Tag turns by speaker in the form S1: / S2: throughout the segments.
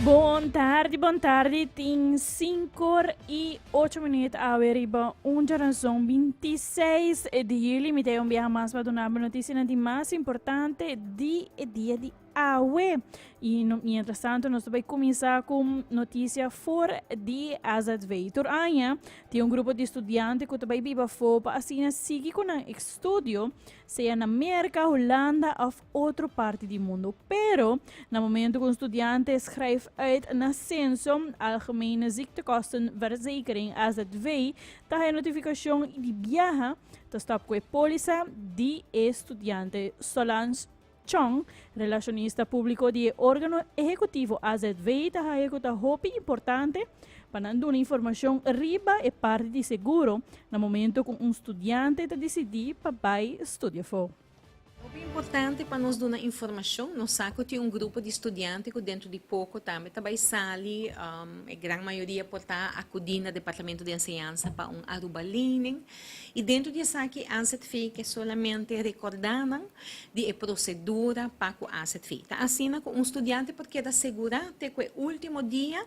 S1: Bon tardi, bon tardi. Tin 5 or y 8 minuut awe riba un djaranson 26 di juli. Mi ta un biaha mas pa duna bo noticianan di mas importante di e dia di awe. Y no, mientras tanto nos ta bay cuminsa cu noticia for di AZV. Tur aña tin un grupo di studiante cu ta bay biba afo pa asina sigui cu nan estudio, sea na Merca, Hulanda of otro parti di mundo. Pero, na momento cu un studiante schrijf uit na Censo, Algemene Ziektekostenverzekering, AZV, ta haya notificacion y di biaha ta stop cu e polisa di e studiante. Solange Chong, relacionista publico di e organo ehecutivo AZV ta haya cu ta hopi importante pa nan duna informacion riba e parti di seguro na momento cu un studiante ta dicidi pa bay studia afo.
S2: Hopi importante pa nos duna informacion. Nos sa cu tin un grupo di studiante cu dentro di poco tambe ta bay sali. E gran mayoria por ta acudi na Departamento di Enseñansa pa un Aruba Lening. Y dentro di esaki AZV ke solamente recorda nan di e procedura pa cu AZV. Ta asina cu un studiante por keda segura te cu e ultimo dia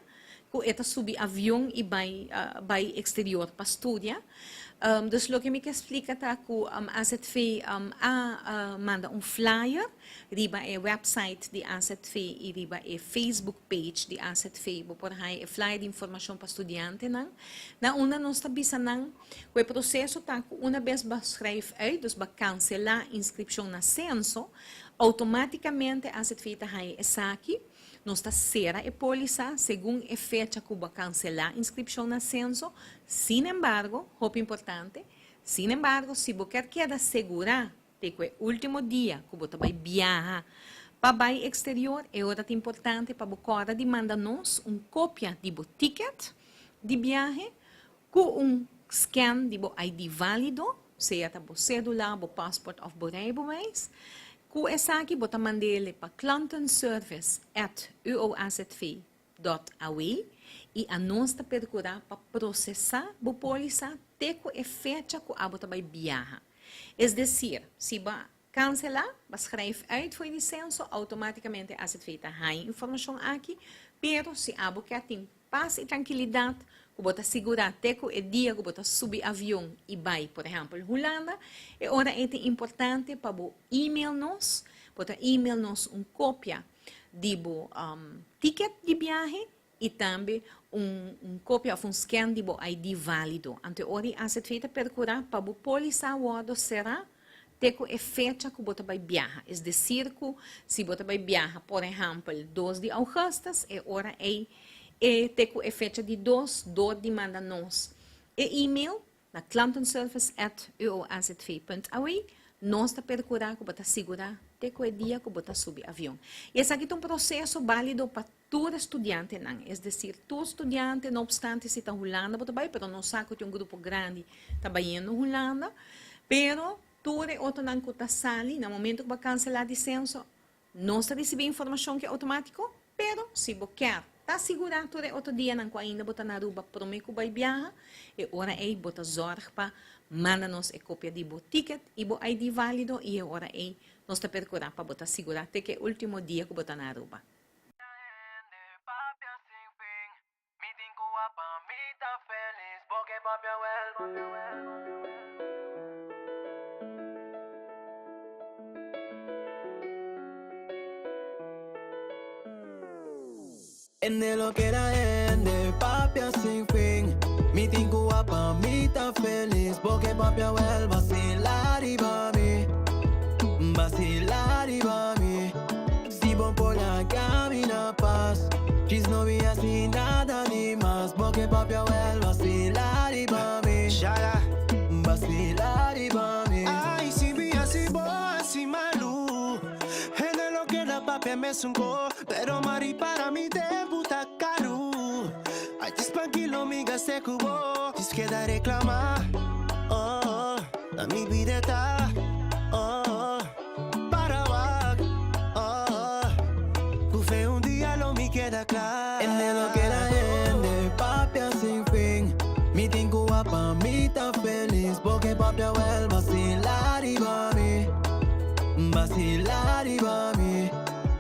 S2: cu e ta subi avion y bay bay exterior pa studia. Dus loke mi ke splica ta cu AZV a manda un flyer riba e website di AZV y riba e Facebook page di AZV. Bo por haya e flyer di informacion pa studiantenan na unda nos ta bisa nan cu e proceso ta cu una bes bo schrijf uit, dus bo cancela inscripcion na Censo, automaticamente AZV ta haya esaki. Nos ta sera e pólisa segun e fecha ku bo a kanselá inskripshon na Senso. Sin embargo, hopi importante, sin embargo, si bo kier keda segurá te ku e último dia ku bo ta bai biaha pa bai eksterior, e ora ta importante pa bo kòrda di manda nos un kopia di bo tiket di biahe ku un scan di bo ID válido, sea ta bo sédula, bo pasport òf bo rijbewijs. Ku esaki bo ta mand'ele pa klantenservice at uoazv dot aw i anos ta perkurá pa prosesá bo pólisa te ku e fecha ku abo ta bai biaha. Es desir, si bo a kanselá, bo a schrijf uit for di senso, outomátikamente azv ta haña informashon aki, pero si abo ke a tin Pas i trankilidat ku bo ta sigurá te ku e dia ku bo ta subi avion i bai, por ehèmpel, Hulanda. E ora ei ta importante pa bo email nos. Bo ta email nos un kopia di bo tiket di biahe i tambe un un kopia òf un scan di bo ID válido. Anto e ora ei AZV ta perkurá pa bo pólisa wòrdu será te ku e fecha ku bo ta bai biaha. Es desir ku si bo ta bai biaha, por ehèmpel, dos di ougùstus, e ora ei e te ku e fecha di dos dor di manda nos e email na klantenservice at uoazv punt aw, nos ta perkurá ku bo ta sigurá te ku e dia ku bo ta subi avion. I esaki ta un proseso bálido pa Tur estudiantenan, es decir, tur studiante, no obstante si ta Hulanda bo ta bai, pero nos sa cu tin un grupo grandi ta bayendo Hulanda, pero tur e otronan cu ta sali, na momento cu bo a cancela di censo, nos ta ricibi informacion ki automatico, pero si bo kier ta sigura tur e otro dianan cu ainda bo ta na Aruba prome cu bai biaha, e ora ey bo ta zorg pa manda nos e copia di bo ticket y bo ID valido y e ora ey nos ta percura pa bo ta sigura te cu e ultimo dia cu bo ta na Aruba.
S3: Hende lo keda hende papia sin fin Mi tin ku wak pa mi ta felis Bo ke papia wel basila riba mi Basila riba mi Si bo por laga mi na pas Djis no mi hasi nada ni mas Bo ke papia wel basila riba mi Basila riba mi
S4: Ay si mi hasi bo hasi malu Hende lo keda papia mesun ko Pero m'a ripara mi tempu ta karu Ay djis pankilo mi gast'é ku bo Djis keda reklama oh oh Na mi bida ta oh oh Para wak oh oh Ku fe un dia lo mi keda kla
S3: Hende lo keda hende papia sin fin Mi tin ku wak pa mi ta felis Bo ke papia wel basila riba mi Basila riba mi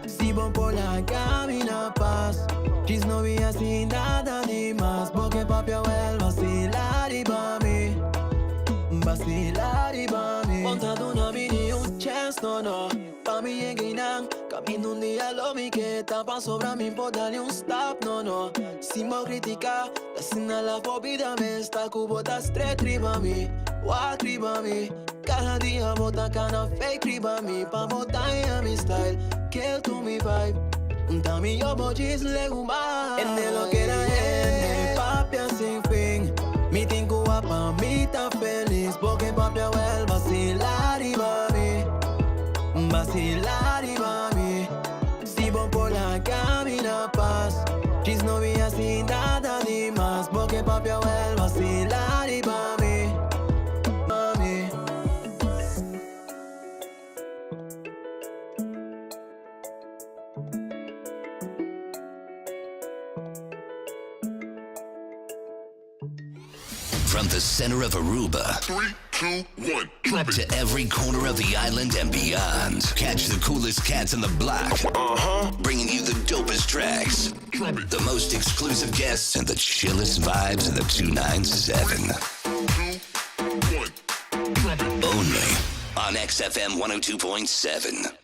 S3: Si bo por laga mi na pas. Djis no bia sin nada di mas Bo ke papia wel vacila riba mi Vacila riba mi Bo ta duna mi ni un chance no no Pa mi yega einan Caminda un dia lo mi ke ta Pasobra mi por dal ni un stap no no Sin bo critica Ta asina la bo bida mes ta Cu bo ta stret riba mi Wak riba mi Cada dia bo ta cana fake riba mi Pa bo daña mi style Kill to mi vibe Ta mi yo bo djis legumai Hende lo keda hende Papia sin fin Mi tin cu wak pa mi ta feliz Bo ke papia wel Vacila riba mi Vacila riba mi Si bo por laga mi na paz Djis no bia sin nada di mas Bo ke papia wel Vacila riba mi Mami.
S5: From the center of Aruba.
S6: Three, two, one, drop it.
S5: To every corner of the island and beyond. Catch the coolest cats on the block.
S6: Uh-huh.
S5: Bringing you the dopest tracks,
S6: Drop it.
S5: the most exclusive guests, and the chillest vibes in the 297.
S6: Two, one, drop it.
S5: Only on XFM 102.7.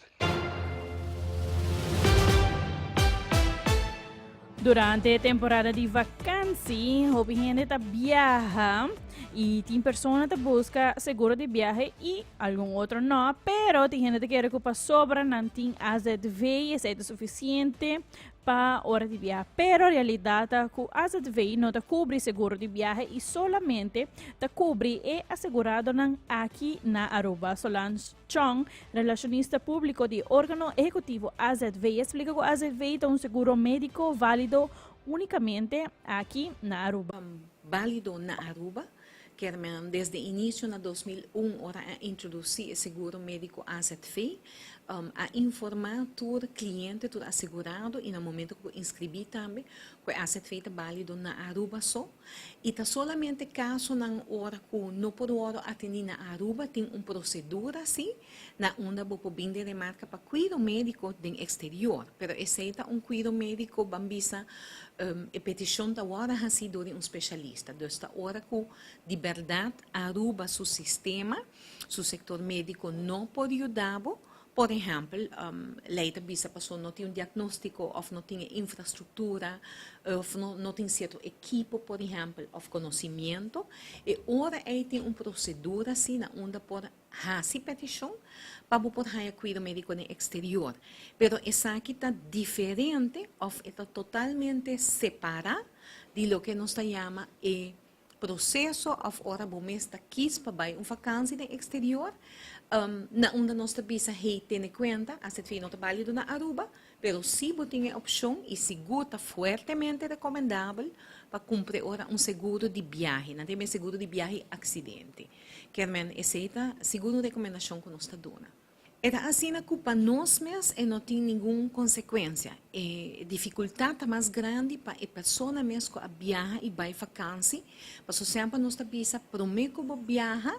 S1: Durante e temporada di vakansi, hopi hende ta biaha y tin persona ta busca seguro di biahe y algun otro no, pero tin hende ta kere cu pasobra nan tin AZV y esey ta suficiente pa ora di biaha. Pero realidad ta cu AZV no ta cubri seguro di biahe y solamente ta cubri e aseguradonan aki na Aruba. Solange Chong, relacionista publico di organo ehecutivo AZV, a splica cu AZV ta un seguro medico valido unicamente aki na Aruba.
S2: Valido na Aruba, kermen desde inicio na 2001 ora a introduci e seguro medico AZV, a informa tur cliente, tur asegurado y na momento cu bo inscribi tambe cu e AZV ta valido na Aruba so. Y ta solamente casonan ora cu no por wordo atendi na Aruba tin un procedura si na unda bo por bin den remarca pa cuido medico den exterior. Pero esey ta un cuido medico ban bisa e peticion ta wordo haci door di un specialista. Dus ta ora cu di berdad Aruba su sistema, su sector medico no por yuda bo. Por ehèmpel, lei ta bisa paso no tin un diagnóstiko òf no tin e infrastruktura òf no no tin sierto ekipo por ehèmpel òf konosimiento, e ora ei tin un prosedura asina unda por hasi petishon pa bo por haña kuido médiko den eksterior. Pero esaki ta diferente òf e ta totalmente separá di loke nos ta yama e proceso of ora bo mes ta kies pa bai un vakantie den exterior, na unda nos ta bisa hey tene cuenta AZV no ta balido na Aruba, pero si bo tin e opcion y sigur ta fuertemente recomendabel pa cumpra e ora un seguro di biahe, nan ta yama e seguro di biahe accidente. Kermen esey ta sigur un recomendacion cu nos ta duna. E ta asina ku pa nos mes e no tin ningun konsekuensia. E difikultat ta mas grandi pa e persona mes ku a biaha i bai fakansi, pasobra semper nos ta bisa promé ku bo biaha,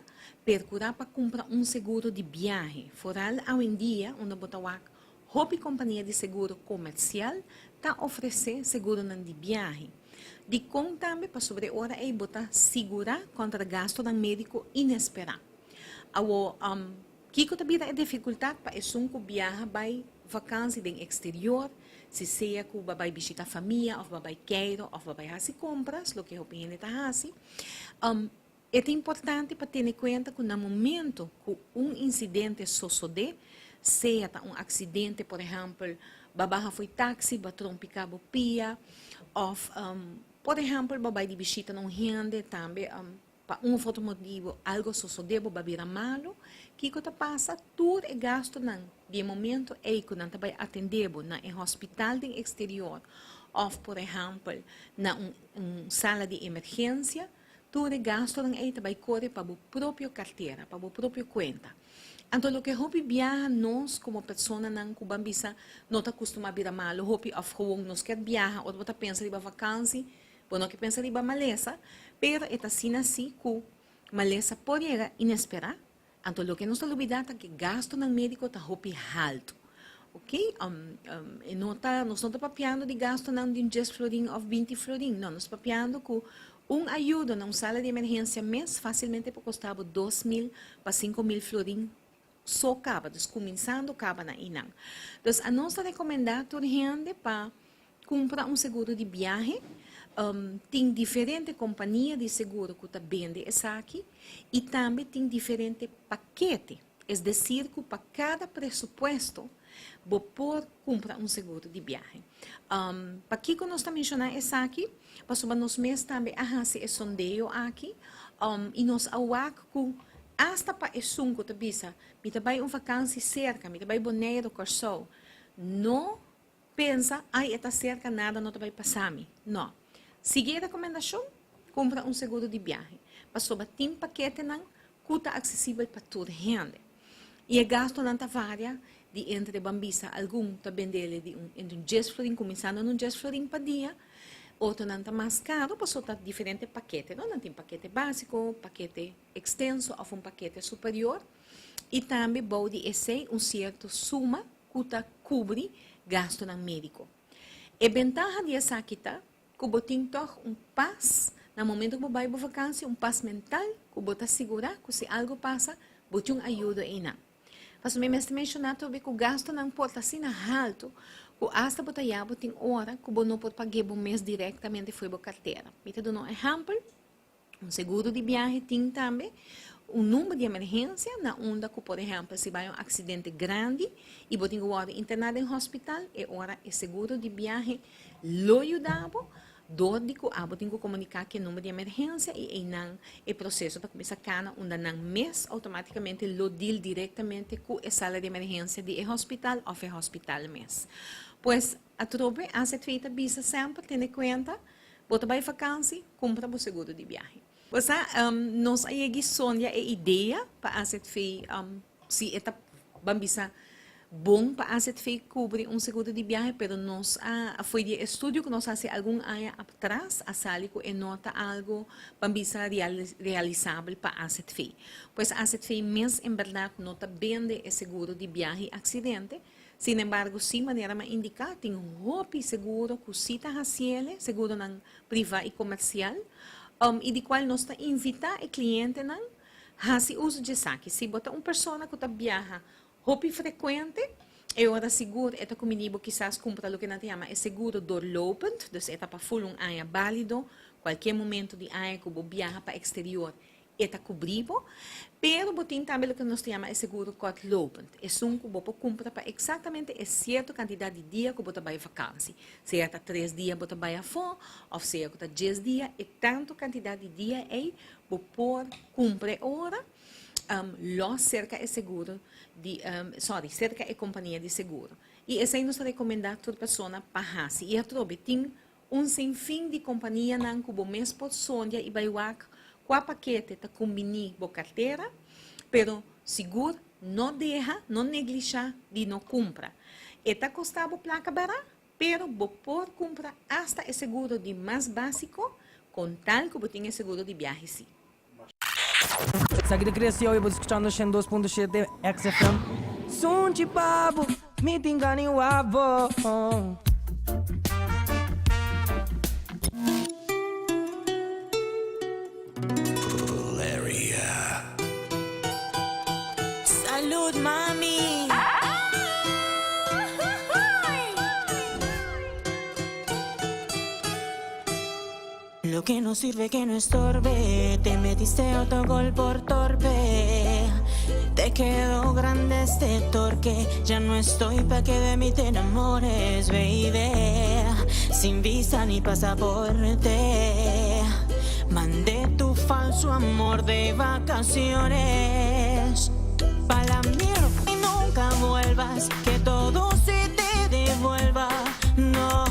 S2: perkurá pa kumpra un seguro di biahe. Foral awendia unda bo ta wak hopi kompania di seguro komersial ta ofresé seguronan di biahe. Dikon tambe? Pasobra e ora ei bo ta sigurá kontra gastunan médiko inesperá. Awo. Kiko ta bira e difikultat pa esun ku biaha bai vakansi den eksterior, si sea ku ba bai bishita famia òf ba bai keiro òf ba bai hasi kompras, loke hopi hende ta hasi? E ta importante pa tene kuenta ku na momento ku un insidente sosodé, sea ta un aksidente, por ehèmpel, ba baha fo'i taksi, ba trompiká bo pia, òf por ehèmpel ba bai di bishita na un hende tambe, Pa un of otro motibu algo sosodé bo ba bira malu, kiko ta pasa? Tur e gastunan di e momento ei ku nan ta bai atendé bo na e hospital den eksterior òf por ehèmpel na un un sala di emergensia, tur e gastunan ei ta bai kore pa bo propio kartera, pa bo propio kuenta. Anto loke hopi biaha nos komo personanan ku ban bisa no ta kustumá bira malu hopi òf gewoon nos kier biaha ora bo ta pensa riba vakansi, Bo no ke pensa riba malesa, pero e ta asina si ku malesa por yega inesperá, anto loke nos ta lubidá ta ke gastunan médiko ta hopi haltu. Ok, e no ta, nos no ta papiando di gastonan di un dies florin of binti florin, no, nos papiando ku un ayudo na un sala di emergensia mes fasilmente por kosta bo 2000 pa 5000 florin so kaba, dus kuminsando kaba na einan. Dus anos ta rekomendá tur hende pa kumpra un seguro di biahe. Tin diferente kompania di seguro ku ta bende esaki i tambe tin diferente pakete. Es desir ku pa kada presupuesto bo por kumpra un seguro di biahe. Pakiko nos ta menshoná esaki? Pasobra nos mes tambe a hasi e sondeo aki i nos a wak ku asta pa esun ku ta bisa mi ta bai un vakansi serka, mi ta bai Boneiru, Kòrsou, no pensa ai e ta serka nada no ta bai pasa mi. No. Sigui e rekomendashon, kumpra un seguro di biahe pasobra tin paketenan ku ta aksesibel pa tur hende. I e gastunan ta varia di entre ban bisa algun ta bendele di un entre un dies florin kuminsando na un dies florin pa dia, otronan ta mas karu pasobra ta diferente pakete no, nan tin pakete básiko, pakete ekstenso òf un pakete superior i tambe bou di esei un sierto suma ku ta kubri gastunan médiko. E bentaha di esaki ta ku bo tin tòg un pas na momento ku bo bai bo vakansi, un pas mental ku bo ta sigurá ku si algu pasa, bo tin un ayudo einan. Pasobra mi mester menshoná tobe ku gastunan por ta asina haltu ku asta bo ta ya bo tin ora ku bo no por pag'é bo mes direktamente fo'i bo kartera. Mi ta duna un ehèmpel. Un seguro di biahe tin tambe un number di emergencia na unda cu por ehempel si bay un accidente grandi y bo tin cu wordo interna den hospital e ora e seguro di biahe lo yuda bo door di cu abo tin cu comunica cu e number di emergencia y eynan e proceso ta cuminsa cana unda nan mes automaticamente lo deal directamente cu e sala di emergencia di e hospital of e hospital mes. Pues atrobe AZV ta bisa semper tene cuenta. Bo ta bai vakansi, kumpra bo seguro di biahe. Bo sa, nos a yegi sondia e idea pa AZV, si e ta, ban bisa, bon pa AZV kubri un seguro di biahe, pero nos a, fo'i di e estudio ku nos a hasi algun aña atras, a sali ku e no ta algu, ban bisa, realisabel pa AZV. Pues AZV mes en bèrdat no ta bende e seguro di biahe i aksidente. Sin embargo, si manera m'a indiká, tin hopi seguro ku si ta hasiele, seguronan privá i komersial, i di kual nos ta invitá e klientenan hasi uso di esaki. Si bo ta un persona ku ta biaha hopi frekuente, e ora sigur e ta kumini bo kisas kumpra loke nan ta yama e seguro doorlopend, dus e ta pa ful un aña bálido, kualkier momento di aña ku bo biaha pa eksterior E ta kubrí bo, pero bo tin tambe loke nos ta yama e seguro kortlopend, esun ku bo por kumpra pa eksaktamente e sierto kantidat di dia ku bo ta bai vakansi. Sea ta tres dia bo ta bai afó òf sea ku ta dies dia, e tantu kantidat di dia ei bo por kumpra e ora lòs serka e seguro di, sòri, serka e kompania di seguro. I esei nos ta rekomendá tur persona pa hasi. I atrobe tin Un sinfin di kompanianan ku bo mes por sondia i bai wak kua pakete ta kumbiní bo kartera, pero sigur no deha, no neglishá di no kumpra. E ta kostá bo plaka bará, pero bo por kumpra asta e seguro di mas básiko, kon tal ku bo tin e seguro di biahe sí.
S7: Esaki ta Cresio y bo ta escuchando 102.7 XFM. Sunchi pa bo, mi tin gana i wak bo.
S5: Valeria.
S8: Salud mami. Lo que no sirve que no estorbe Te metiste otro gol por torpe Te quedó grande este torque Ya no estoy pa' que de mí te enamores, baby Sin visa ni pasaporte Mandé tu falso amor de vacaciones Pa la mierda y nunca vuelvas Que todo se te devuelva No,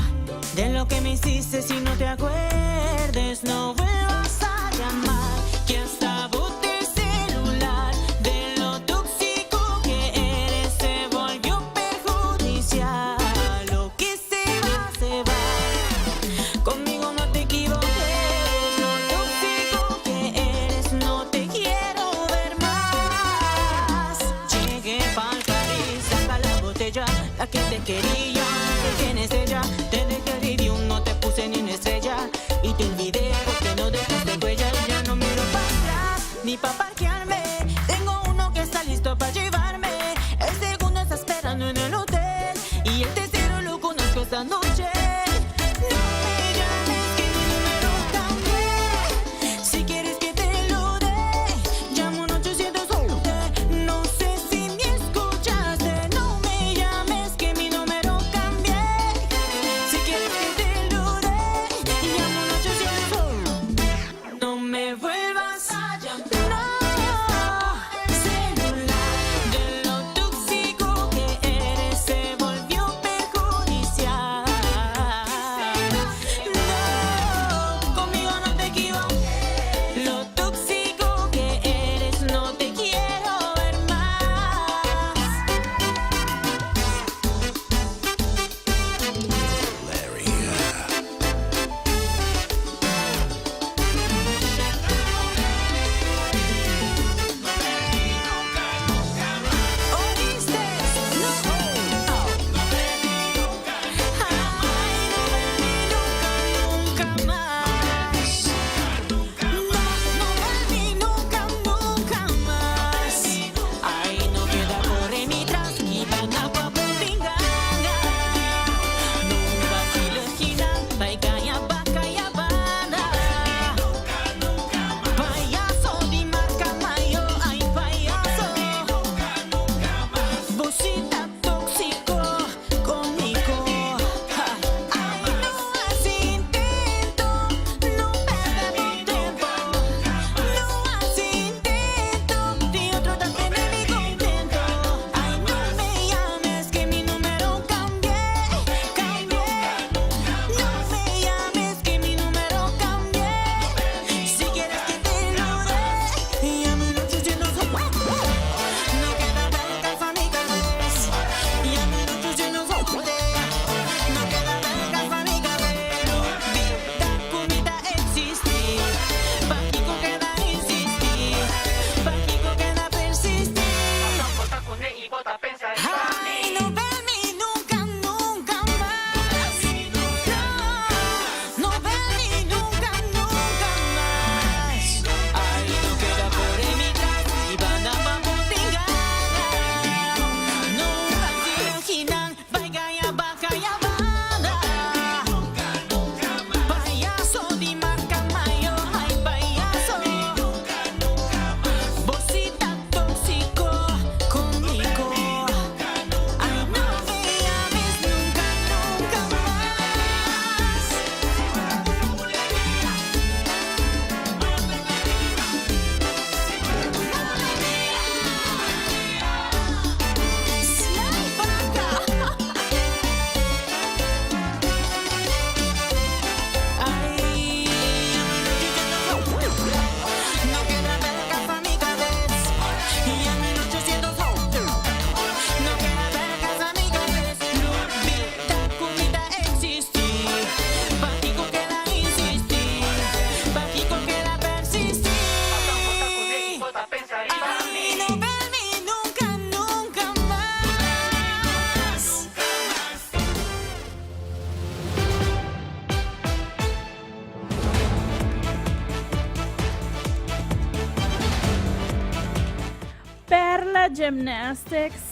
S8: de lo que me hiciste si no te acuerdes No vuelvas a llamar Que hasta boté el celular De lo tóxico que eres Se volvió perjudicial Lo que se va, se va Conmigo no te equivoques Lo tóxico que eres No te quiero ver más Llegué pa'l París Saca la botella La que amanezco esta noche. No me llames que mi número cambié. Si quieres que te lo dé, llamo un 800. No sé si me escuchaste. No me llames que mi número cambié. Si quieres que te lo dé, llamo un 800. No me vuelvas a llamar. No, celular. De lo tóxico que eres se volvió perjudicial. No, conmigo no te equivocas. Lo tóxico que eres no te quiero ver más. ¿Oíste? No. Ay, no volví nunca, nunca más. No, no volví nunca, nunca más. Ay, no queda corre mi tras, Nunca si Payaso di marca mayo, ay payaso. Bo si ta tóxico conmigo. Ay, no haci intento, no perde tiempo. No haci intento, di otro ta tene mi contento. Ay, no me llames que mi número cambié, cambié. No me llames que mi número cambié. Si quieres que te lo dé, llama al 800. No queda verga mi cabeza. Llama al 800. No queda verga mi cabeza. Vida comida existe. Paquico queda insistir. Paquico queda persistir. Ay, no volví nunca, nunca más. No, no volví nunca, nunca más. Ay, no queda por emigrar y van a Nunca se imaginan, vaya ya baja ya banda. Payaso di marca mayo, ay payaso. Bo si ta tóxico conmigo. Ay, no me llames nunca, nunca más. Ay, no queda verga mi cabeza. Llama al 800. No queda verga mi cabeza. Lupita, comida existir. Paquico queda insistir. Paquico queda persistir. Ay, no volví nunca, nunca más.
S1: Perla Gymnastics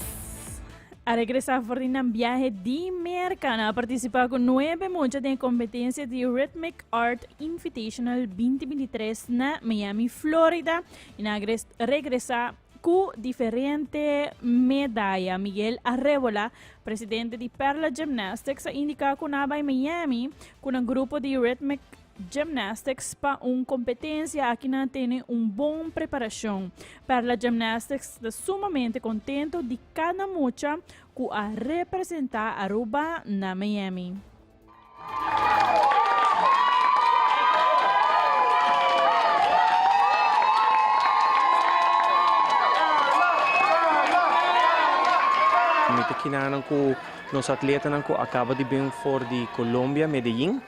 S1: a regresa for di nan biahe di Merca. Nan a participa cu nuebe mucha den competencia di Rhythmic Art Invitational 2023 na Miami, Florida. Y nan a regresa cu diferente medaya. Miguel Arrebola, presidente di Perla Gymnastics, a indica cu nan a bay Miami cu nan grupo di Rhythmic Gymnastics pa un competencia aki nan tene un bon preparacion. Perla Gymnastics ta sumamente contento di cada mucha cu a representa Aruba na Miami.
S9: Mi ta kinanan ku nos atletanan ku a kaba di bin for di Colombia, Medellin.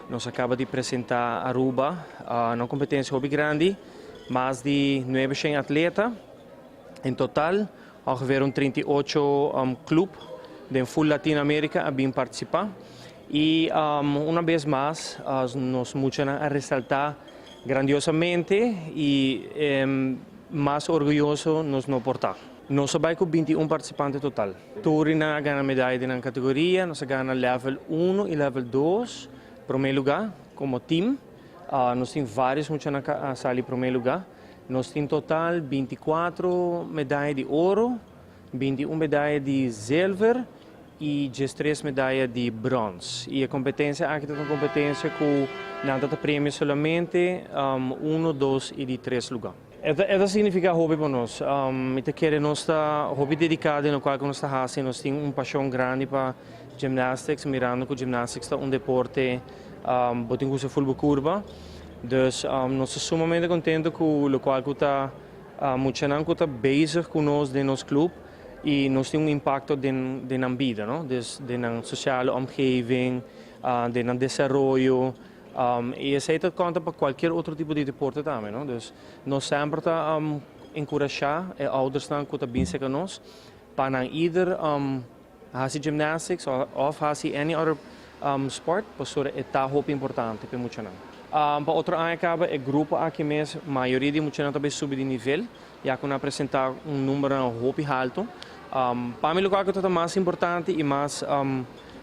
S9: Nos a kaba di presenta Aruba na un kompetensia hopi grandi, mas di nuebe shen atleta en total, ongeveer un 38 club den full Latino America a bin participa y una bes mas nos muchanan a resalta grandiosamente y mas orguyoso nos no por ta. Nos a bai ku 21 partisipante total. Tur nan a gana medaya den nan kategoria. Nos a gana level 1 i level 2, promé lugá komo team. Nos tin vários muchanan ku a sali promé lugá. Nos tin total 24 medaya di oro, 21 medaya di zilver i 13 medaya di bròns. I e kompetensia aki ta un kompetensia ku nan ta premia solamente 1, 2 i di 3 lugá. E ta signifiká hopi pa nos. Mi ta kere nos ta hopi dediká den lokual ku nos ta hasi. Nos tin un pashon grandi pa gymnastics, mirando ku gymnastics ta un deporte bo tin ku usa ful bo kurba. Dus nos ta sumamente kontentu ku lokual ku ta muchanan ku ta bezig ku nos den nos klup i nos tin un impakto den nan bida, no? Dus den nan sosiale omgeving, den nan desaroyo. I esei ta konta pa kualkier otro tipo di deporte tambe, no? Dus nos semper ta enkurashá e oudersnan ku ta bin serka nos pa nan either hasi gymnastics òf hasi any other sport pasobra e ta hopi importante pa e muchanan. Pa otro aña kaba e grupo aki mes mayoria di e muchanan ta bai subi di nivel ya ku nan a presentá un numbernan hopi haltu. Pa mi lokual ku ta mas importante i mas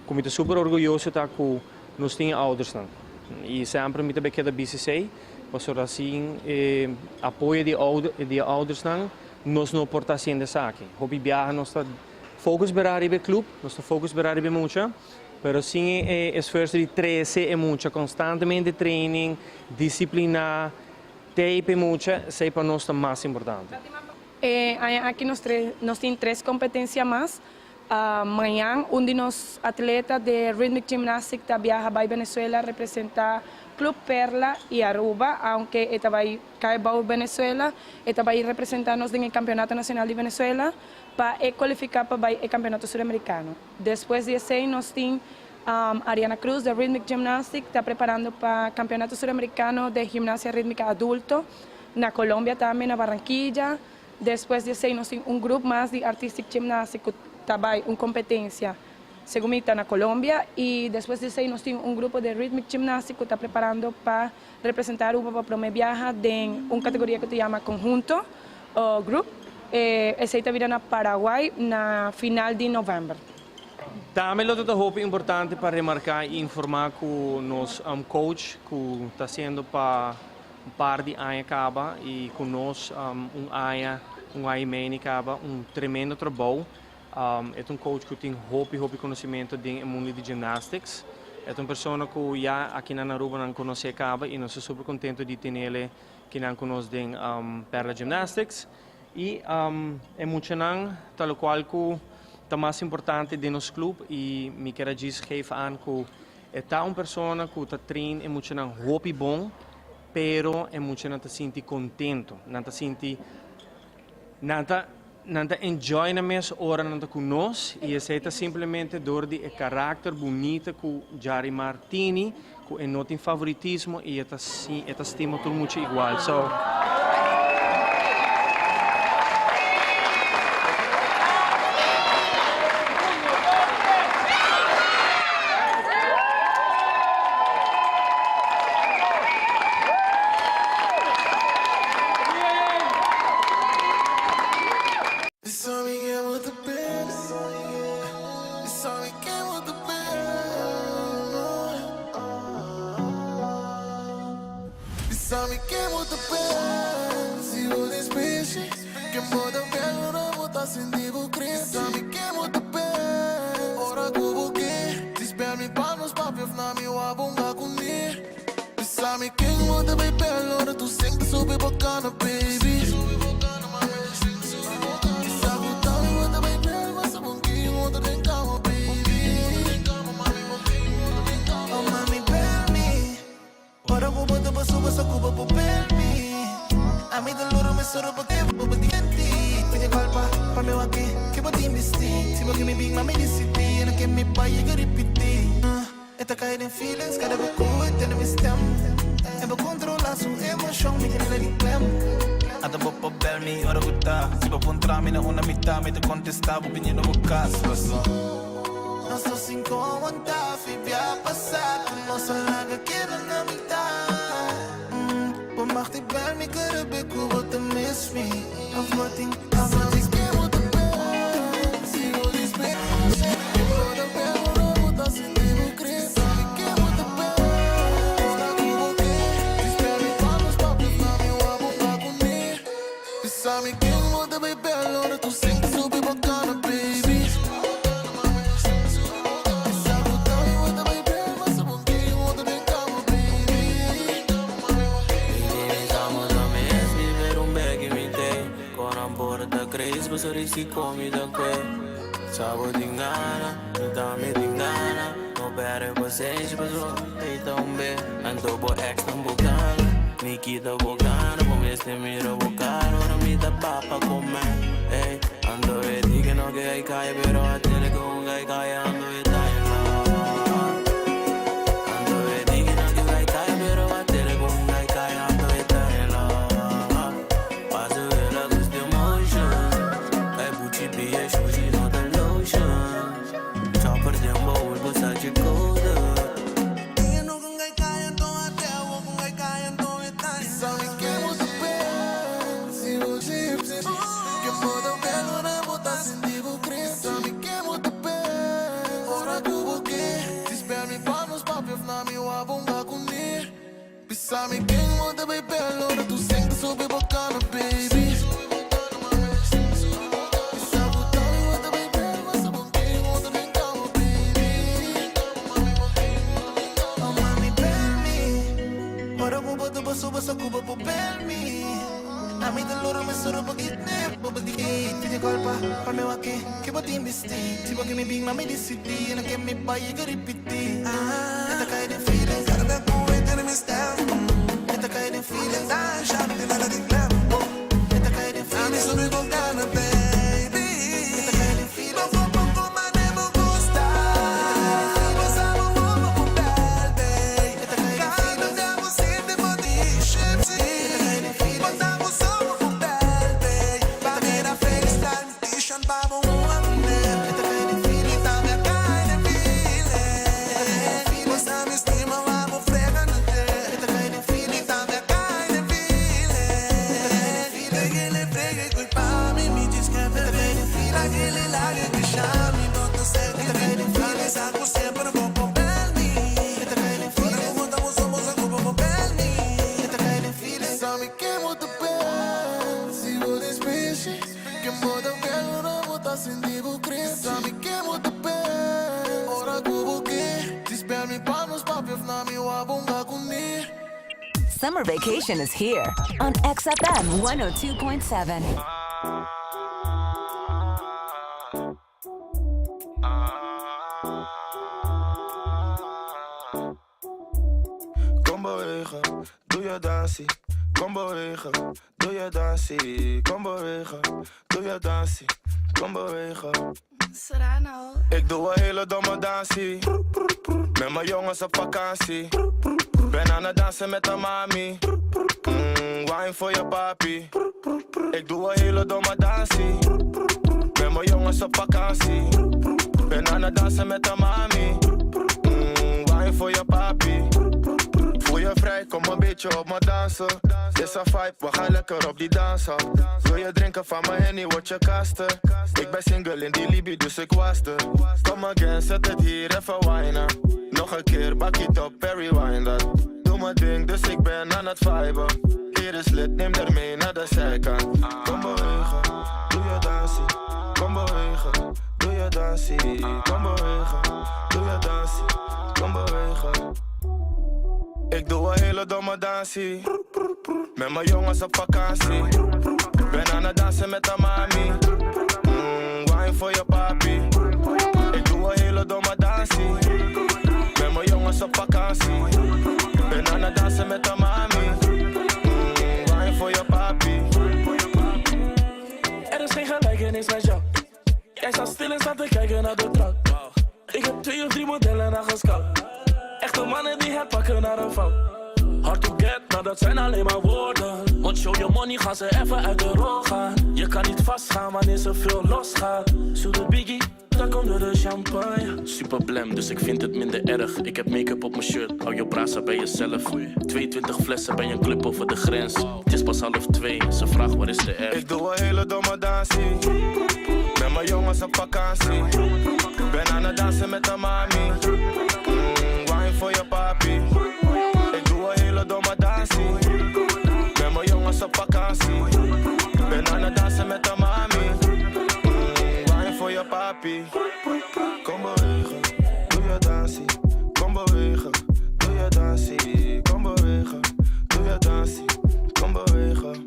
S9: ku mi ta super orguyoso ta ku nos tin e oudersnan i semper mi ta bai keda bisa esei pasobra sin e apoyo di di e oudersnan nos no por ta hasiendo esaki. Hopi biaha nos ta focus bera riba e club, nos ta focus bera riba e mucha, pero sin e esfuerso di trese e mucha constantemente training, disciplina, tape e mucha, esei pa nos ta mas importante.
S10: E aña aki nos nos tin tres competencia mas. Mañan un di nos atleta de Rhythmic Gymnastics ta biaha bai Venezuela representa Club Perla y Aruba, aunke e ta bai kai bou Venezuela, e ta bai representa nos den e Campeonato Nacional di Venezuela pa e cualifica pa bai e Campeonato Suramericano. Despues di esey nos tin Ariana Cruz de Rhythmic Gymnastics ta preparando pa Campeonato Suramericano de Gimnasia Ritmica Adulto na Colombia tambe na Barranquilla. Despues di esei nos tin un grup mas di Artistic Gymnastics ku ta bai un kompetensia segun mi ta na Colombia i despues di esei nos tin un grupo di Rhythmic Gymnastics ku ta preparando pa representá Aruba pa promé biaha den un kategoria ku ta yama Conjunto o Group. Esei ta bira na Paraguay na final di novèmber.
S9: Tambe lo ta hopi importante pa remarká i informá ku nos coach ku ta hasiendo pa Un par di aña caba y cu nos un aña, un aña y medio caba, un tremendo trabou. E ta un coach cu tin hopi hopi conocimento den e mundo di gymnastics. E ta un persona cu ya aki na Aruba nan conoce caba y nos ta super contento di tenele kinan cu nos den Perla Gymnastics. Y e muchanan ta locual cu ta mas importante den nos club y mi kier a djis geef aan cu E ta un persona cu ta train e muchanan hopi bon, pero e muchanan ta sinti contento. Nan ta sinti, nan ta, nan ta enjoy nan mes ora nan ta cu nos y esey ta simplemente door di e karakter bunita cu Jarimar tini, cu e no tin favoritismo y e ta e ta stima tur mucha igual. So.
S3: Boso risi comida kwe Sabo di ngana, mi tambe di ngana No perde pasenshi paso Eita un be Anto bo ex nan bo gana Mi kita bo gana Bo mester mira bo cara Ora mi ta papa come Ey, anto e di ke no ke gai kaya Pero a tele ke un gai kaya Anto e ta in love Anto e di ke no ke gai kaya Pero a tele ke un gai kaya Anto e ta in love Paso el a gusta emotion Ey buchi pia shushi no ta lotion Chopper den baul bo sa code.
S4: Oh mami, bel mi. Ora ku bo ta paso basa ku bo por bel mi. Ami ta loro me soro pa kidnap bo di Video call pa pa me wake ke bo tin bisti. Si bo ke mi bin mami decidi na ke mi bai e ripiti. E ta kai den feelings.
S11: Cada ku e tene mi style.
S4: E ta kai den feelings.
S11: Shante nada di glam.
S4: E ta kai den
S11: Ami
S4: feelings.
S11: subi con gana, baby.
S4: E ta kai den feelings.
S11: Poco poco mane mo gusta. Bosa mo mo mo baby. Cada dia você te pode Botamos só mo baby. Pa mira FaceTime, station pa mo ame. E também cai de feeling. Bosa mi estima, vamos frega no te. E também cai de feeling. Aquele frega e culpa me, me diz que é bebê. Aquele lago que chame, não te segue. Saco sempre vou com me. Ora como estamos somos a culpa com me.
S4: Sabe que mo te bel Si bo despeche Que mo te bel Ora mo ta senti bo cres Sabe que mo te bel Ora kubo ke Dispel mi pa nos papia na mi wabonga kuni.
S12: Summer vacation is here on XFM 102.7.
S13: Kom bewegen, doe je dansie. Kom bewegen, doe je dansie. Kom bewegen, doe je dansie. Kom bewegen.
S10: Serrano.
S13: Ik doe een hele domme dansie. Met mijn jongens op vakantie. Ben aan het dansen met de mami. Wine voor je papi. Ik doe een hele domme dansie. Met mijn jongens op vakantie. Ben aan het dansen met de mami. Wine voor je papi. Voel je vrij, kom een beetje op me dansen. Dit is een vibe, we gaan lekker op die dansen. Wil je drinken van mijn henny, word je kasten. Ik ben single in die Libi, dus ik was er. Kom again, zet het hier even wijnen. Nog een keer, bak het op, rewind dat. Doe mijn ding, dus ik ben aan het viben. Hier is lit, neem er mee naar de zijkant. Kom bewegen, doe je dansie. Kom bewegen, doe je dansie. Kom bewegen, doe je dansie. Kom bewegen. Ik doe een hele domme dansie. Met mijn jongens op vakantie. Ben aan het dansen met de mami. Wine voor je papi. Ik doe een hele domme dansie. Met mijn jongens op vakantie. Ben aan het dansen met de mami. Wine voor je papi.
S14: Er is geen gelijkenis met jou. Jij staat stil en staat te kijken naar de trap. Ik heb twee of drie modellen naar gescout. Echte mannen die het pakken naar een fout. Hard to get, nou dat zijn alleen maar woorden. Want show your money gaan ze even uit de rol gaan. Je kan niet vastgaan wanneer ze veel losgaat. Zoek de biggie, dan komt door de champagne.
S15: Super blem, dus ik vind het minder erg. Ik heb make-up op mijn shirt, hou je brasa bij jezelf. 22 flessen bij een club over de grens. Het is pas 1:30, ze vraagt waar is de F.
S13: Ik doe een hele domme dansie. Met mijn jongens op vakantie. Ben aan het dansen met de mami. Wine voor je papi. Ik doe een hele domme dansie. Met mijn jongens op vakantie. Ben aan het dansen met de mami. Wine voor je papi. Kom bewegen, doe je dansie. Kom bewegen, doe je dansie. Kom bewegen, doe je dansie. Kom bewegen.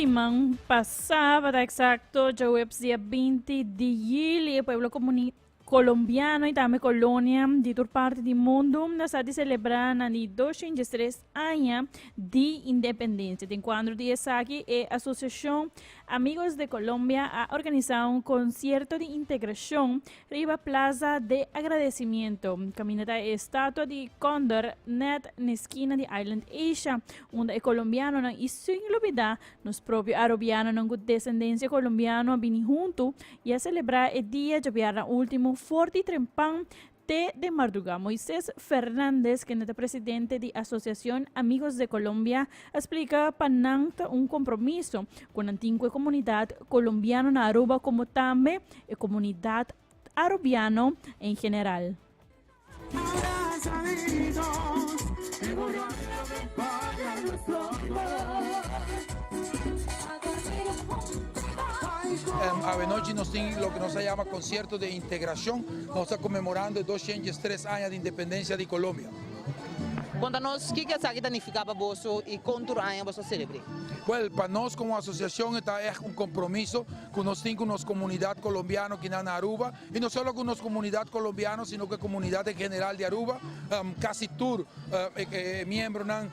S1: Siman pasá, pa ta eksakto, djaweps dia 20 di yüli, e pueblo komuni kolombiano i tambe kolonia di tur parti di mundu na sa di selebrá nan di 203 aña di independensia. Den kuadro di esaki, e asosiashon Amigos de Colombia a organisá un konsierto di integrashon Riba Plaza de Agradecimiento, caminda ta e estatua di Condor net n'e skina di Island Asia, unda e colombianonan y sin lubida nos propio Arubianonan cu descendencia colombiano a bini hunto y a celebra e dia djabièrnè ultimo for di trempan te den marduga. Moises Fernandez, kende ta presidente di Asociacion Amigos de Colombia, a splica pa nan ta un compromiso cu nan tin cu e comunidad colombiano na Aruba como tambe e comunidad Arubiano en general.
S16: Awenochi nos tin loke nos a yama concierto de integracion. Nos ta conmemorando e 203 aña di independencia di Colombia.
S17: Konta nos kiko esaki ta nifiká pa boso i kon tur aña boso ta selebr'é.
S16: Wèl, pa nos komo asosiashon e ta ègt un kompromiso ku nos tin ku nos komunidat kolombiano kinan na Aruba i no solo ku nos komunidat kolombiano sino ku e komunidat en general di Aruba. Kasi tur e miembronan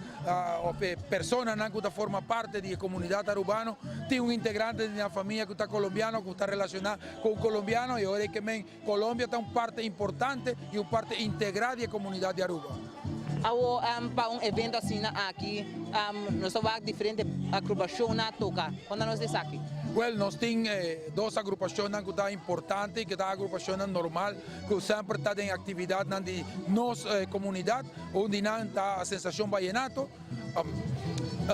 S16: òf e personanan ku ta forma parte di e komunidat arubano tin un integrante di nan famia ku ta kolombiano ku ta relashoná ku un kolombiano i ora e ke men Colombia ta un parte importante y un parte integra di e comunidad di Aruba.
S17: Awo pa un evento asina aki nos ta wak diferente agrupacionnan a toca. Conta nos di esaki.
S16: Wel, nos tin dos agrupacionnan cu ta importante y cu ta agrupacionnan normal cu semper ta den actividadnan di nos comunidad. Un di nan ta Sensacion Vallenato,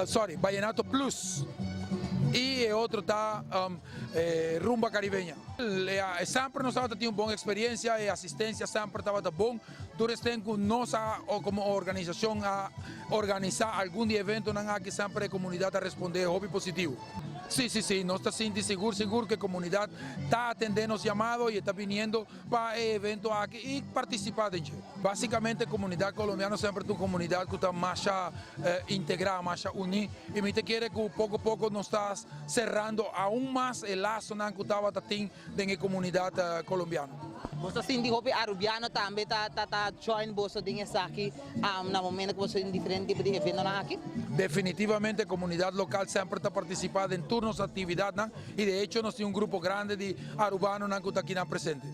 S16: sorry, Vallenato Plus y e otro ta Rumba Caribeña. Semper nos tabata tin un bon experiencia, e asistencia semper tabata bon. Tur esten cu nos a como organisacion a organisa algun di e eventonan aki semper e comunidad a responde hopi positivo. Si, si, si, nos ta sinti sigur sigur cu e comunidad ta atende nos yamado y e ta biniendo pa e evento aki y participa den dje. Basicamente comunidad colombiano semper ta un comunidad cu ta masha integra, masha uni y mi ta kere cu poco poco nos ta cerrando aun mas e lazonan cu tabata tin den e comunidad colombiano.
S17: Bo ta sinti hopi Arubiano tambe ta ta join boso den esaki na momento cu boso tin diferente tipo di eventonan aki?
S16: Definitivamente comunidad local semper ta participa den tur nos actividadnan y de hecho nos tin un grupo grandi di Arubanonan cu ta akinan presente.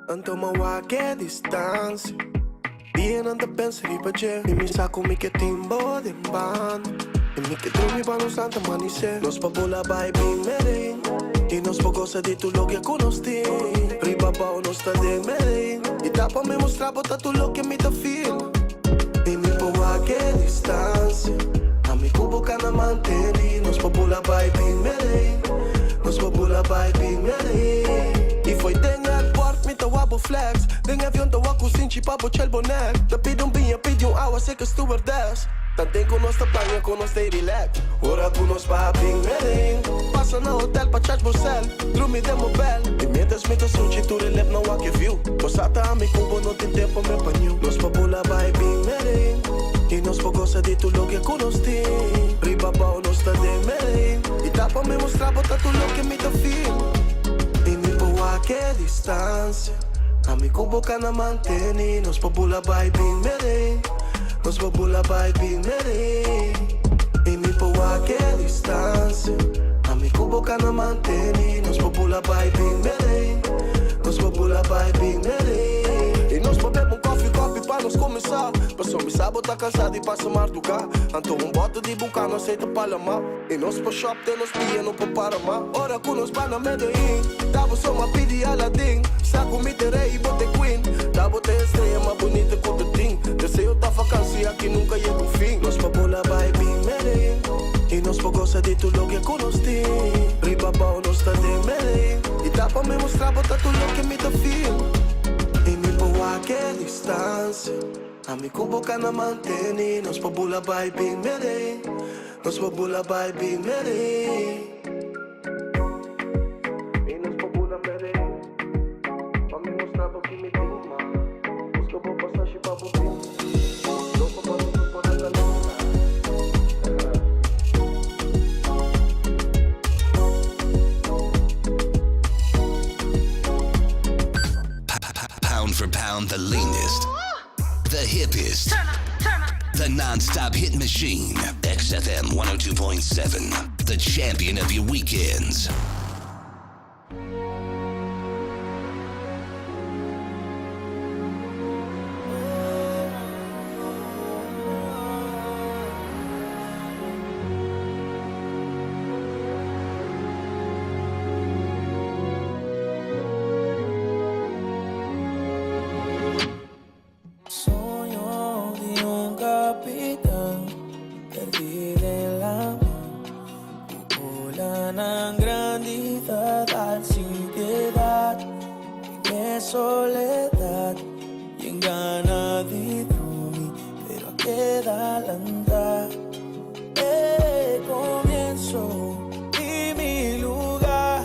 S4: Anto mi a wak e distancia Dianan ta pensa riba dje Mi mi sa ku mi ke tin bo den banda I mi ke drumi pa nos lanta manisé Nos pa bula bai bin Medellín I nos por gosa di tur loke ku nos tin Riba bou nos ta den Medellín I ta pa mi mustra bo ta tur loke mi ta feel I mi por wak e distancia Ami ku bo ka na manteni Nos por bula bai bin Medellín Nos por bula bai bin Medellín I foi den airport mi ta wak bo flex Den avion ta wak ku sinchi pa bo chel bo nek Ta pidi un biña pidi un awa seka stewardess Tanten ku nos ta plania ku nos stay relax Ora ku nos pa bin Medellín Pasa na hotel pa charge bo cel Drumi den bo bel I mientras mi ta sunchi tur e lep nan wak e view Bo sa ta ami ku bo no tin tempo me pa niu Nos por bula bai bin Medellín I nos por gosa di tur loke ku nos tin Riba bou nos ta den Medellín I ta pa mi mustra bo ta tur loke mi ta feel I mi por wak e distancia Ami ku bo ka na manteni Nos por bula bai bin Medellín Nos por bula bai bin Medellín I mi por wak e distancia Ami ku bo ka na manteni Nos por bula bai bin Medellín Nos por bula bai bin Medellín I nos por bebe un koffie koffie pa nos kuminsá Paso mi sa bo ta kansa di pasa marduga Anto un bote di Bucano aceite pa lama I nos por shop te nos pia no por para ma Ora ku nos ba na Medellín Ta bo so m'a pidi Aladdin Sa ku mi t'e rey i bo t'e queen Ta bo t'e estrella mas bunita ku ta tin Deseo ta vakansi aki nunka yega un fin Nos por bula bai bin Medellín I nos por gosa di tur loke ku nos tin Riba bou nos ta den Medellín I ta pa mi mustra bo ta tur loke mi ta feel I mi por wak e distancia Ami ku bo ka na manteni Nos por bula bai bin Medellín Nos por bula bai bin Medellín. I nos por bula Medellín.
S5: Around the latest, the hippest, the non-stop hit machine. XFM 102.7, the champion of your weekends.
S3: Soño di un capitán perdí den lama Cu olanan grandi ta dal sin piedad Den e soledad Yen gana di drumi pero a keda lanta E comienzo di mi lugar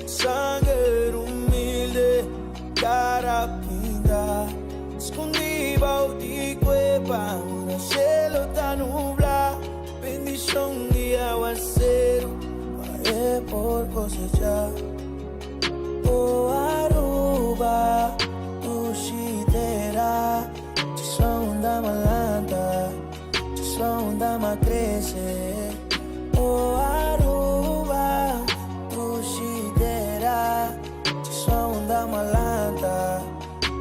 S3: Sanger humilde cara pinta Scondi bou di cueva Ora cielo ta nubla Bendicion di aguacero Pa e por cosecha Oh Aruba dushi tera Djis unda m'a lanta Djis unda m'a crece Oh Aruba dushi tera Djis unda m'a lanta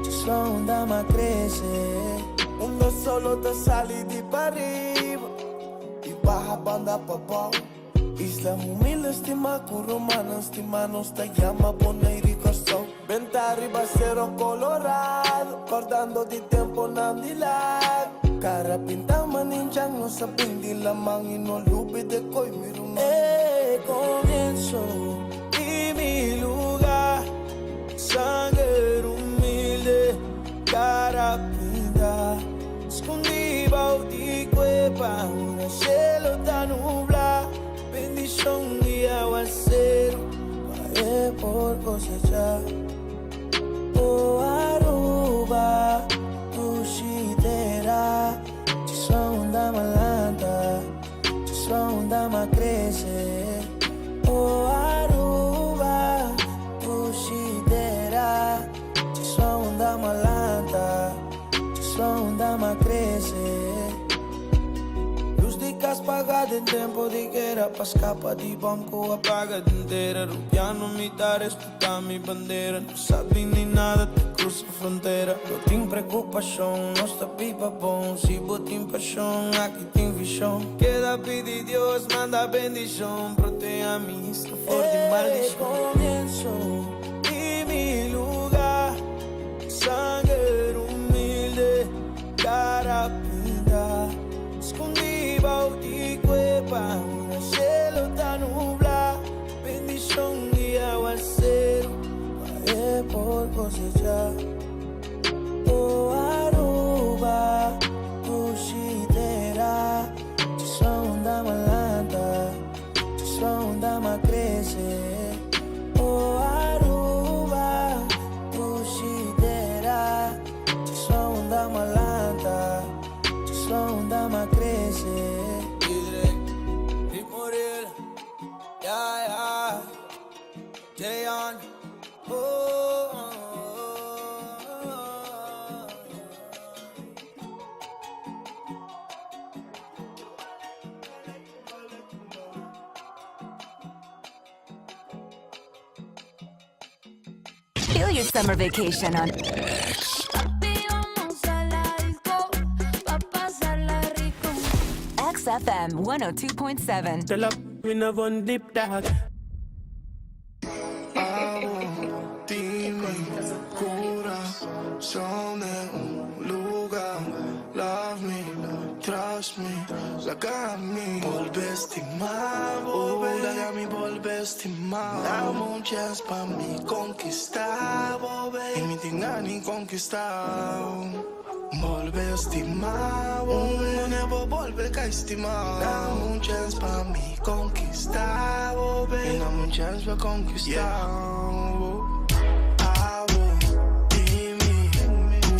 S3: Djis unda m'a crece
S11: Unda solo ta sali di pariba Y baha banda pabou Isla humilde stima cu rumannan stima nos ta yama Bonaire y Corsou Benta riba Cero Colorado Cordando di temponan di lago Cara pinta maninchang nos a bin di laman Y no lubida coy mi ruman
S3: E comienzo di mi lugar Sanger humilde cara pinta Scondi bou di cueva Ora cielo ta nubla Bendicion di aguacero Pa e por cosecha Oh Aruba dushi tera Djis unda m'a lanta Djis unda m'a crece Oh Aruba dushi tera Djis unda m'a lanta Djis unda m'a crece
S11: Luz di cas paga den tempo di guera Pa scapa di bom cu a paga den tera Rubiano mi ta respeta mi bandera No sabi ni nada te cruza frontera No tin preocupacion, nos ta biba bon Si bo tin pasion, aki tin vision Keda pidi Dios, manda bendicion Proteha mi isla for di
S3: E
S11: maldicion
S3: comienzo di mi lugar Sanger humilde cara pinta Scondi bou di cueva Ora cielo ta nubla Bendicion di aguacero Pa e por cosecha Oh Aruba dushi tera Djis unda m'a lanta Djis unda m'a crece Oh Aruba dushi tera Djis unda m'a lanta Djis unda m'a crece
S11: Ritmo real, yeah, Jayon, oh, oh, oh.
S12: Feel your summer vacation on
S5: X.
S18: Vamos a la disco pa pasarla rico.
S12: XFM 102.7.
S14: Tell up, we never deep dark.
S11: Dime corazón en un lugar. Love me, trust me, laga mi bolbe stima bo, laga mi bolbe stima. Dame un chance pa mi conquista bo, Y mi tin ni conquista. Bolbe stima bo, no bolbe cay stima. Dame un chance pa mi conquista bo, Y dame un chance pa conquista bo. Abo di mi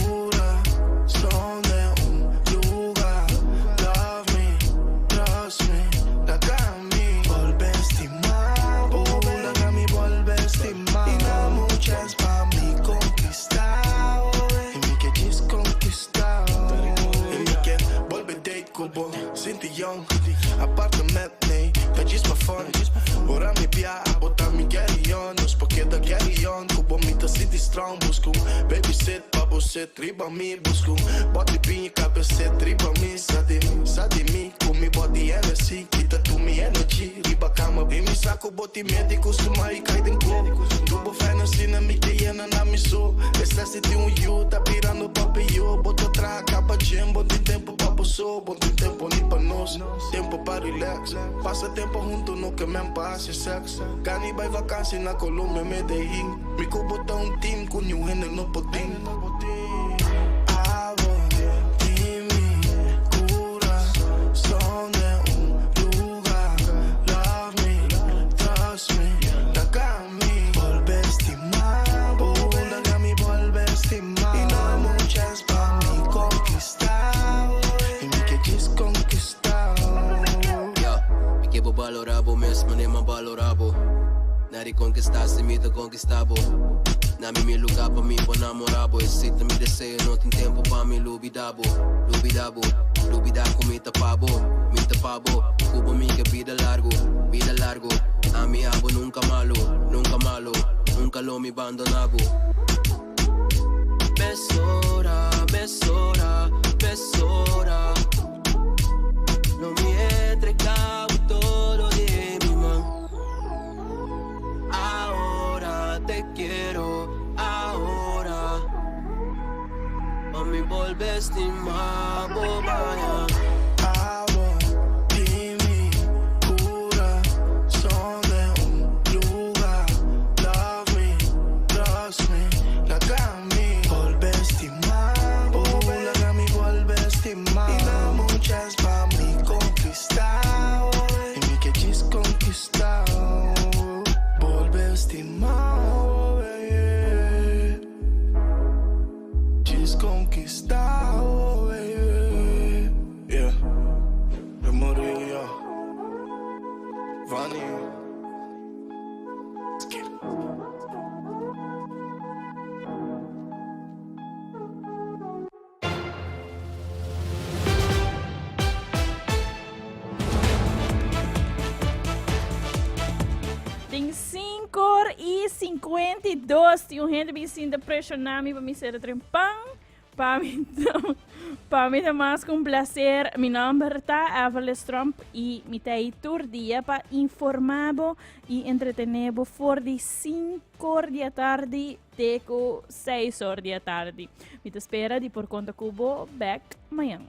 S11: corazón den un lugar. Love me, trust me, laga mi bolbe stima bo, laga mi bolbe stima. Y dame un chance pa mi conquista bo.
S13: sinti strong Busca un babysit pa bo sit riba mi Busca un bòt'i biña kabes'é riba mi Sa di mi, sa di mi Ku mi bòt'i Hennessy Kita tur mi energy riba kama I mi sa ku bo tin miedu ku suma i kai den klo Tur bo fantasy na mi ke yena na mi so E stress di tin un yu ta birando pa pió Bo ta traha kaba gym, bo tin tempu pa bo so Bo tin tempu ni pa nos, tempu pa relax Pasa tempu huntu no ke men pa hasi sex Gani bai vakansi na Colombia, Medellin Mi ku bo ta un team ku niun hende no por tin. Abo tin mi kurason den un luga Love me, trust me, laga mi bolbe stima bo Laga mi bolbe stima I no un chance pa mi konkista I mi ke djis konkista.
S19: Yo, mi ke bo balora bo mes manera m'a balora bo. Na di konkista si mi ta konkista bo. Na mi mi luga pa mi por namora bo. Esei ta mi deseo, no tin tempo pa mi lubida bo. Lubida bo, lubida ku mi ta pa bo. Mi ta pa bo, ku bo mi ke bida largo, bida largo. Ami abo nunka malo, nunka malo. Nunka lo mi bandona bo. Mesora, mesora, mesora. Lo mi entrega bo todo di mi man. Ahora te quiero, ahora. Pa mi bolbe stima bo mañan.
S13: Abo tin mi kurason den un luga Love me, trust me, laga mi bolbe stima bo Laga mi bolbe stima I dame un chance pa mi konkista I mi ke djis konkista Bolbe stima baby Djis konkista baby Yeah, de Maria Vani Let's get it.
S1: Tin 5 or y 52. Tin un hende bin sinta presiona mi pa mi ser trempan. Pa mi, pa mi ta mas ku un placer. Mi nomber ta Everlis Tromp y mi ta ahí tur dia pa informa bo y entretene bo for di 5 or di atardi Te ku seis or di atardi. Mi ta spera di por konta ku bo bèk mañan.